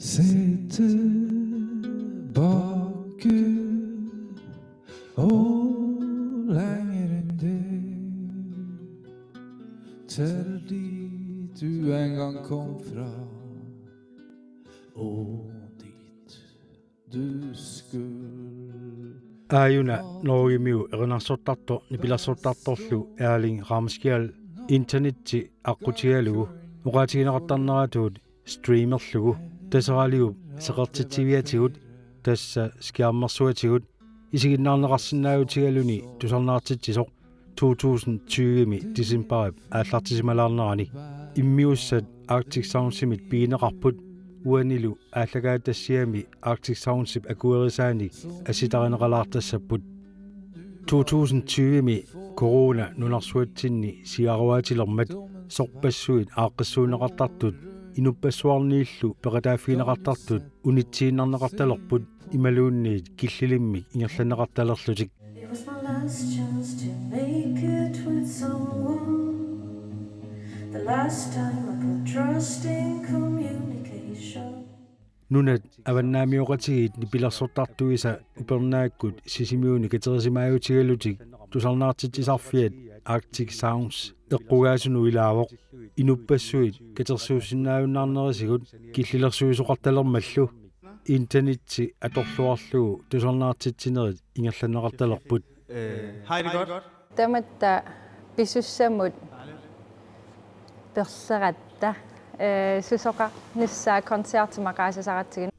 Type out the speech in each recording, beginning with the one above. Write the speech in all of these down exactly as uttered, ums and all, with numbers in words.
Se tilbake og lenger enn det. Til dit du en gang kom fra, og dit du skulle. Aajuna Norgemiu erinarsortartoq nipilersortartorlu Erling Ramskjald internetsi aqqutigalugu oqaatigineqartarneratuut streamerlugu Taseraliup seqertitsiviatigut, tassa skærmersuatigut, isiginnaarneqarsinnaajutigaluni tusarnaartitsisoq to tusind tyve-mi decembarip aallartisimalaarnerani. Immiussat Arctic Soundsimit pigineqarput, uanilu aallakaatitassiami Arctic Soundsip akuerisaanik assitarineqalaartassapput. To tusind tyve-mi corona nunarsuatsinni siaruaatilermat sorpassuit aaqqissuunneqartartut inuppassuarniillu peqataaffigineqartartut unitsiinnarneqartalerput imaluunniit killilimmik ingerlanneqartalerlutik. It was my last chance to make it with someone. The last time I put trust in communication. Nunat avannaamioqatigiit nipilersortartuisa upernaakkut Sisimiuni katerisimaajutigalutik tusarnaartitsisarfiat Arctic Sounds eqqugaasunut ilaavoq. Inuppassuit katersuussinnaajunnaarnerisigut killilersuisoqartalermallu internetsi atorluarlugu tusarnaartitsinerit ingerlanneqartalerput. Øh, har I det godt? Tamatta pisussamut perleratta, eh, susoqarnissaa koncerti maqaasisaratsigit.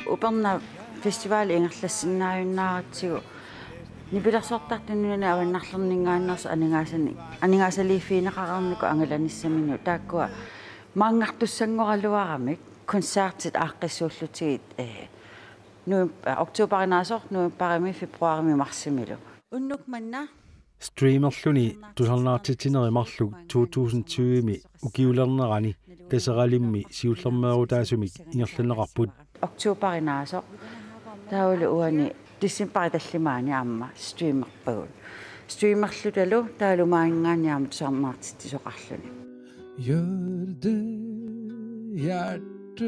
Upernaaq festivali ingerlassinnaajunnaaratsigu nipilersortartut nunani avannarlerninngaanneersut aningaasanik, aningaasaliiffigineqareernikut angalanissaminut taakkua maanngartussanngoraluaramik koncertit aaqqissuullutigit, eh, novemb-, oktobarip naasoq novembarimi, februarimi, marsimilu. Unnuk manna streamerluni tusarnaartitsinerit marluk to tusind tyve-mi ukiulernerani Taseralimmi siullermeerutaasumik ingerlanneqarput. Oktobarip naasoq. Taavalu uani decembarip tallimaani aamma streamerpagut. Streamerlutalu taavalu maanngaanniit aamma tusarnaartitsisoqarluni. Gjør det hjertet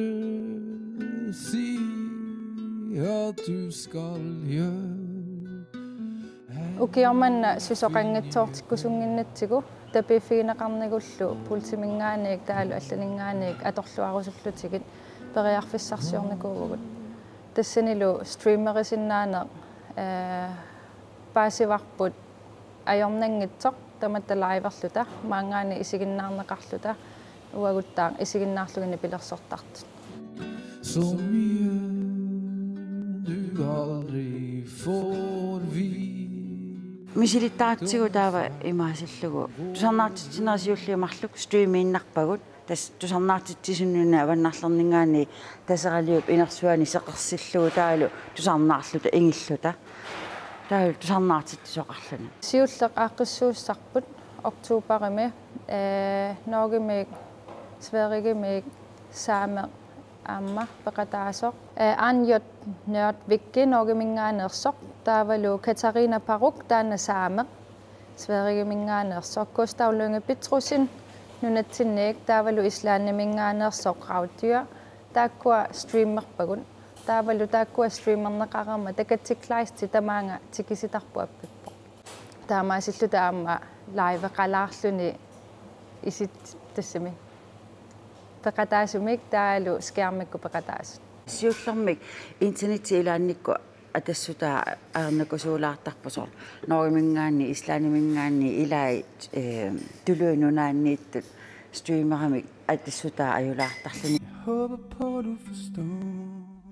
siger, at du skal gjøre. Ukioq manna susoqanngitsoortikkusunnginnatsigu tapiiffigineqarnigullu pulsiminngaanniit taavalu allaninngaanniit atorluarusullutigit periarfissarsiornikuuvugut. Tassanilu streamerisinnaaneq, eh, paasivarput ajornanngitsoq tamatta liverluta, maanngaanniit isiginnaarneqarluta, uaguttaaq isiginnaarlugit nipilersortartut. Som du aldrig får vide. Misilittaratsigu taava imaasillugu. Tusarnaartitsinerit siulliit marluk streamiinnarpagut. Tassa tusarnaartitsisut nunani avannarlerninngaanniit Taseraliup inersuani seqersillugu taavalu tusarnaarluta ingilluta. Taavalu tusarnaartitsisoqarluni. Siulleq aaqqissuussarput oktobarimi, eh, Norgemiit, Sverigemiit, saameq aamma peqataasoq. Eh, Anjot Nørvik Norgeminngaanneersoq, taavalu Katarina Paruk, taanna saameq, Sverigeminngaanneersoq, Gustav Lynge Petrussen nunatsinniit, taavalu Islandiminngaanneersoq Raudio, taakkua streamerpagut. Taavalu taakkua streamerneqareermata Katsi Kleist tamaanga tikisitarput appippoq. Taamaasilluta aamma liveqalaarluni isit tassami peqataasumik taavalu skærmikkut peqataasut. Siullermik internetti ilaannikkut atassutaa ajornakusuulaartarpoq soorlu. Norgeminngaanniit, Islandiminngaanniit ilai, eh, tuluit nunaanniittut streameramik atassutaa ajulaartarluni.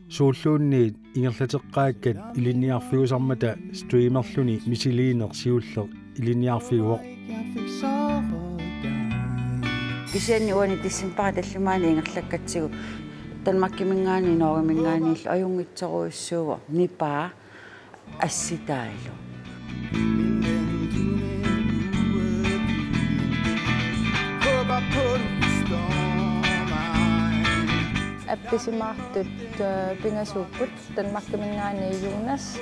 Suulluunniit ingerlateqqaakkat ilinniarfiusarmata streamerluni misiliineq siulleq ilinniarfiuvoq. Kisianni uani decembarip tallimaani ingerlakkatsigu Danmarkiminngaanniit Norgeminngaanniillu ajunngitsorujussuuvoq nipaa assitaalu. Appisimaartut, øh, pingasuupput, Danmarkiminngaanniit Jonas.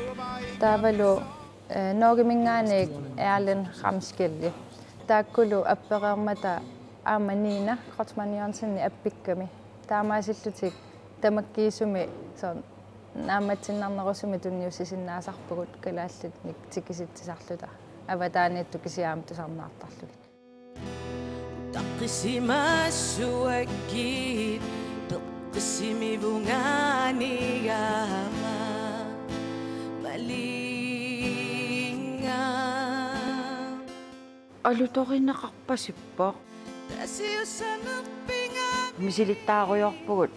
Taavalu Eh, Norgeminngaanniit Erlend Ramskjeldi. Taakkulu appereermata aamma Nina Kreutzmann Jørgensen appikkami. Taamaasillutik tamakkiisumik soorlu naammassinnarnerusumik tunniussisinnaasarpugut kalaallinik tikisitsisarluta. Avataaniittut kisianni aamma tusarnaartarlutik. Taqqisimassuakkit peqqissimivungaaniigama malinga. Alutorineqarpasippoq. Tasiussanerpinga. Misilittaarujoorpugut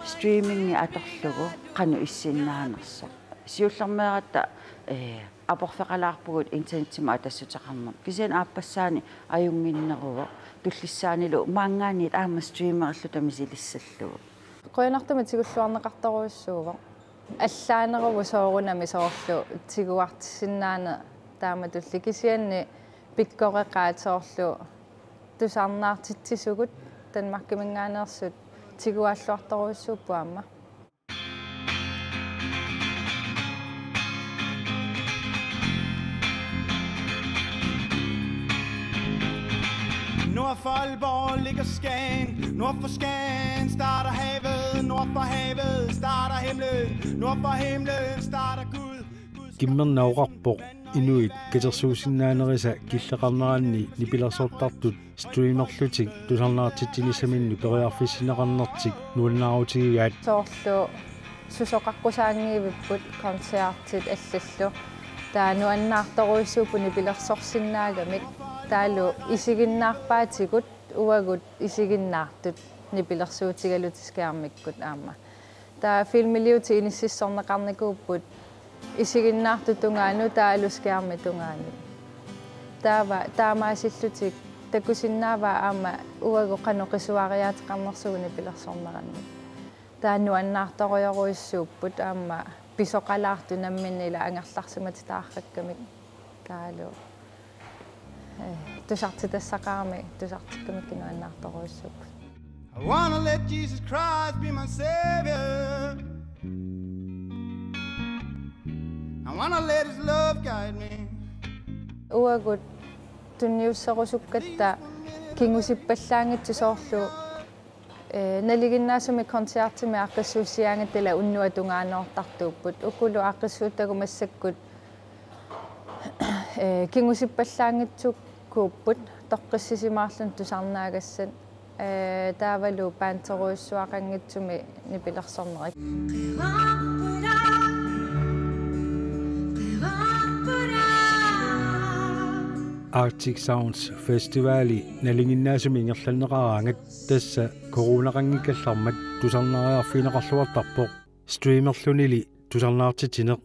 streamingi atorlugu qanoq issinnaanersoq. Siullermeeratta, eh, aporfeqalaarpugut internetsimut atassuteqarnermut. Kisianni aappassaani ajunnginneruvoq. Tullissaanilu maanngaanniit aamma streamerilluta misilissallugu. Qujanartumik tigulluarneqartorujussuuvoq. Allaaneruvoq soorunami soorlu tiguartissinnaaneq taamatulli kisianni pikkoreqaat soorlu tusarnaartitsisugut Danmarkiminngaanneersut tigualluartorujussuupput aamma. Nord for Aalborg ligger Skagen. Nord for Skagen starter havet. Nord for havet starter himlen. Nord for himlen starter Gud. Gud. Kimmerna oqarpoq inuit katersuusinnaanerisa killeqarneranni nipilersortartut streamerlutik tusarnaartitsinissaminnut periarfissinneqarnertik nuannaarutigigaat. Soorlu susoqaqqusaanngivipput koncertit allallu. Taava nuannaartorujussuupput nipilersorsinnaagamik. Taavalu isiginnaarpaatigut uagut isiginnaartut nipilersuutigalutik skærmikkut aamma. Taava filmiliutit inississorneqarnikuupput isiginnaartut tungaanut taavalu skærmit tungaanut. Taava taamaasillutik takusinnaavaat aamma uagut qanoq qisuariaateqarnersugut nipilersornerannik. Taava nuannaartorujorujussuupput aamma pisoqalaartut namminneq ila angerlarsimatitaarrakkamik. Taavalu, eh, tusartitassaqarami tusartikkamikkit nuannaartorujussuupput. I wanna let Jesus Christ be my savior. I wanna let his love guide me. Uagut tunniusserusukkatta kingusippallaanngitsut soorlu, eh, nalinginnaasumik koncertimi aaqqissuussigaangatta ila unnuap tungaanoortartuupput. Ukulu aaqqissuuttagut massakkut, eh, kingusippallaanngitsukuupput toqqissisimaarluni tusarnaagassat. Eh, taavalu banderujussuaqanngitsumik nipilersornerit. Arctic Sounds Festivali nalinginnaasumik ingerlanneqaraangat tassa coronaqanngikkallarmat tusarnaariarfigineqarluartarpoq. Streamerlunili tusarnaartitsineq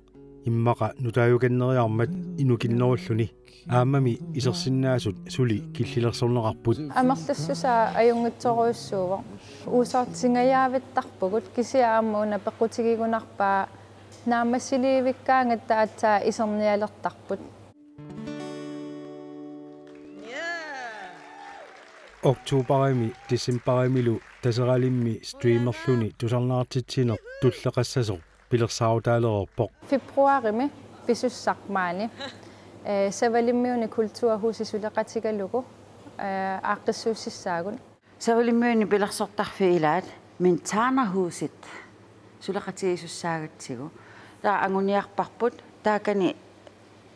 immaqa nutaajukanneriarmat inukinnerulluni. Aammami isersinnaasut suli killilersorneqarput. Amerlassusaa ajunngitsorujussuuvoq. Uusoortingajaavattarpugut kisianni aamma una peqqutigigunarpaa naammassiliivikkaangatta aatsaat isernialertarput. Oktoberimi decemberimilu Taseralimmi streamerluni tusarnaartitsineq tulleqassasoq pilersaarutaalereerpoq. Februarimi pisussaq maani, eh, Savalimmiuni Kulturhusi suleqatigalugu, eh, aaqqissuussissaagut. Savalimmiuni nipilersortarfiit ilaat Mintanahusit suleqatigiisussaagatsigu. Taava anguniarparput taakani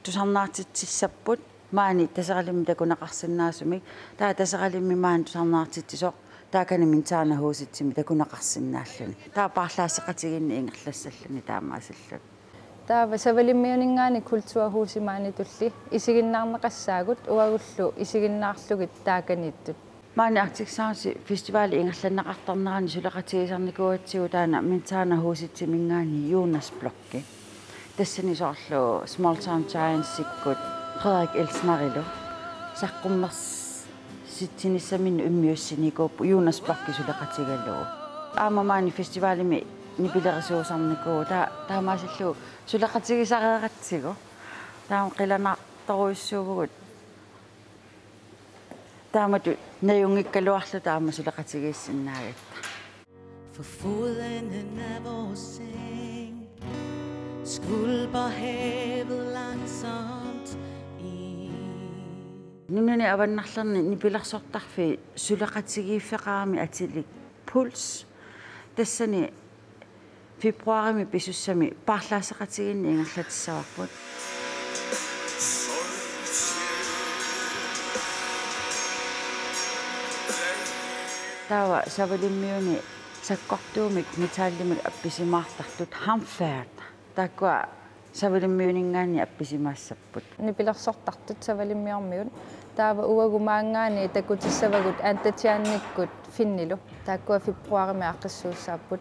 tusarnaartitsissapput maani Taseralimmi takuneqarsinnaasumik. Taava Taseralimmi maani tusarnaartitsisoq taakani Mintanahusitsimi takuneqarsinnaalluni. Taava paarlaasseqatigiinneq ingerlassalluni taamaasilluni. Taava Savalimmiuninngaanniit Kulturhusi maanitulli isiginnaarneqassaagut uagullu isiginnaarlugit taakaniittut. Maani Arctic Sounds Festivali ingerlanneqartarnerani suleqatigisarnikuugatsigu taanna Mintanahusitsiminngaanniit Jonas Bloch. Tassani soorlu Small Town Giantsikkut Frederik Elsnerilu saqqummersitsinissaminnik immiussinikuupput Jonas Bloch suleqatigalugu. Aamma maani festivalimi nipilerisuusarnikuuvoq taa-, taamaasillugu suleqatigisareeratsigu. Taama qilanaartorujussuuvugut. Taamatut najunngikkaluarluta aamma suleqatigiissinnaagatta. For foden af vores seng skvulper havet langsomt. Nunani avannarlerni nipilersortarfiit suleqatigiiffeqarami atilik Puls. Tassani februarimi pisussami paarlaasseqatigiinneq ingerlatissavarput. Taava Savalimmiuni sakkortuumik metallimik appisimaartartut Hamfert. Taakkua Savalimmiuninngaanniit appisimaassapput. Nipilersortartut Savalimmiormiut. Taava uagut maanngaanniit takutissavagut Antatjanikkut Finnilu. Taakkua februarimi aaqqissuussaapput.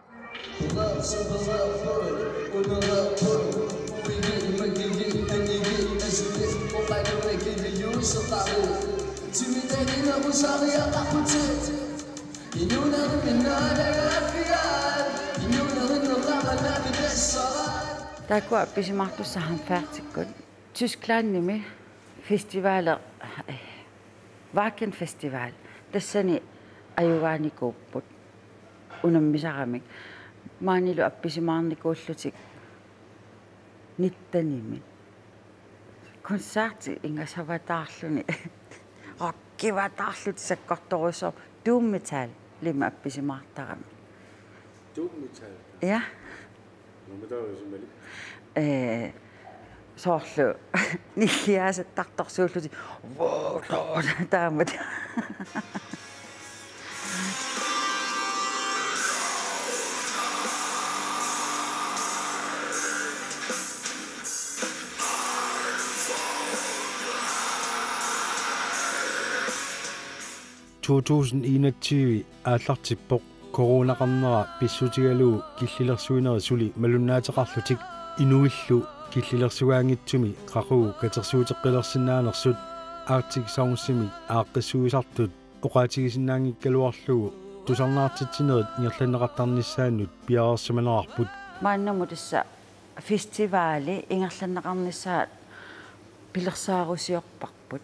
Taakkua appisimaartussat Hamfertikkut. Tysklandimi festivaler, eh, Wacken Festival. Tassani ajugaanikuupput unammisaramik. Maanilu appisimaarnikuullutik nittenimi. Koncerti ingasavataarluni. Rockivataarlutik sakkortorujussuarmik doom metallimik appisimaartarami. Doom metal? Ja. Nummitaarisimmalik? Ee, soorlu nilliaasattartorsuullutik. Wow, taamat. To tusind enogtyve aallartippoq coronaqarnera pissutigalugu killilersuinerit suli malunnaateqarlutik inuillu killilersugaanngitsumi qaqugu katersuuteqqilersinnaanersut Arctic Soundsimi aaqqissuisartut oqaatigisinnaanngikkaluarlugu tusarnaartitsinerit ingerlanneqartarnissaannut piareersimanerarput. Maannamut tassa festivali ingerlanneqarnissaa pilersaarusiorparput.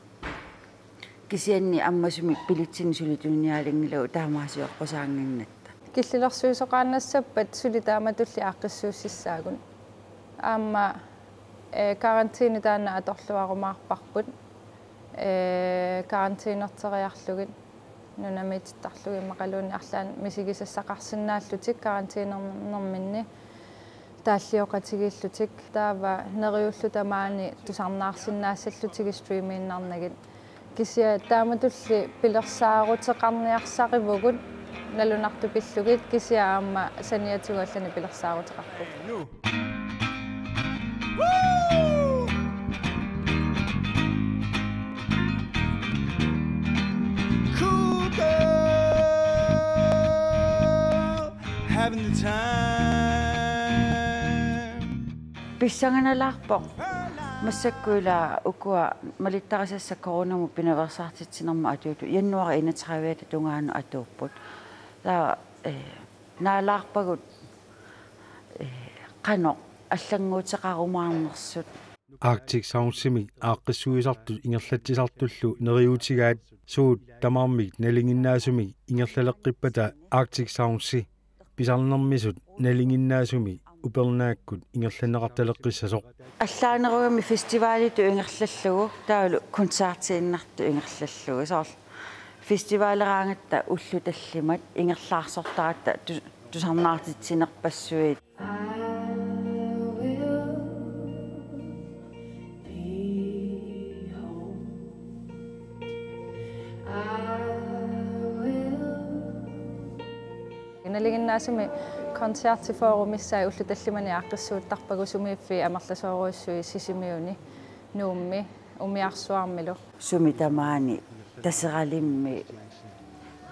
Kisianni ammasumik billetsinik suli tuniniaalinngilagut taamaasioqqusaannginnatta. Killilersuisoqaannassappat suli taamatulli aaqqissuussissaagut. Aamma, eh, karantæni taanna atorluarumaarparput. Eh, karantænerteriarlugit nunamiitittarlugit immaqaluunniit arlaannik misigisassaqarsinnaallutik karantænernerminni taallioqatigiillutik. Taava neriulluta maani tusarnaarsinnaassallutigit streamiinnarnagit. Kisianni taamatulli pilersaaruteqarniarsarivugut nalunartut pillugit kisianni aamma saniatigut allanik pilersaaruteqarpugut. Cool girl, having the time. Pissanganalaarpoq. Massakkut ila ukua malittarisassat coronamut pinaveersaartitsinermut atuuttut januar enogtredive tungaanut atuupput. Taava, eh, naalaarpagut, eh, qanoq allannguuteqarumaarnersut. Arctic Soundsimi aaqqissuisartut ingerlatsisartullu neriuutigaat suut tamarmik nalinginnaasumik ingerlaleqqippata Arctic Soundsi pisarnermisut nalinginnaasumik upernaakkut ingerlanneqartaleqqissasoq. Allaanerugami festivalitut ingerlallugu, taavalu koncertiinnartut ingerlallugu. Soorlu festivaleraangatta ullut tallimat ingerlaarsortaratta tu-, tusarnaartitsinerpassuit. Nalinginnaasumik koncerti fyrre missaat ullut tallimanni aaqqissuuttarpagut sumiiffiit amerlasoorujussuit Sisimiuni, Nuummi, umiarsuarmilu. Sumi tamaani Taseralimmi,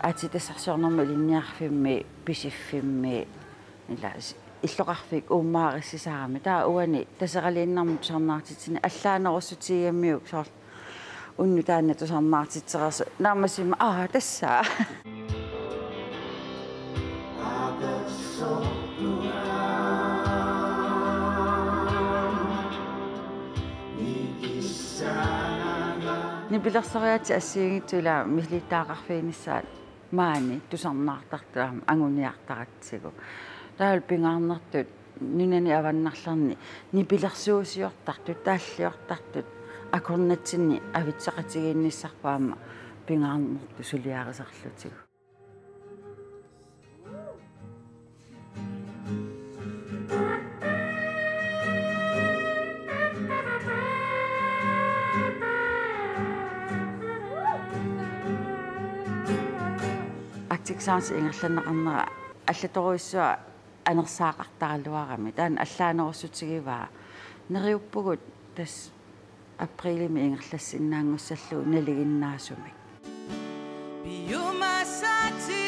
aatsitassarsiornermi ilinniarfimmi, Pisiffimmi, ila s-, illoqarfik uummaarissisarami. Taava uani Taseraliinnarmut tusarnaartitsineq allaanerussutigigamikku soorlu unnuk taanna tusarnaartitsereersoq naammassivimmi, aa, tassa. Nipilersoriaatsit assigiinngitsut ila misilittagaqarfiginissaat maani tusarnaartartut aamma anguniartaratsigu. Taavalu pingaarnertut nunani avannarlerni nipilersuusiortartut, taalliortartut, akornatsinni avitseqatigiinnissarput aamma pingaarnertut suliarisarlutigu. Arctic Sounds ingerlanneqarnera allatorujussuaq anersaaqartaraluarami. Taanna allaanerussutigivaat. Neriuppugut tassa aprilimi ingerlassinnaanngussallugu nalinginnaasumik. Piumassatsigut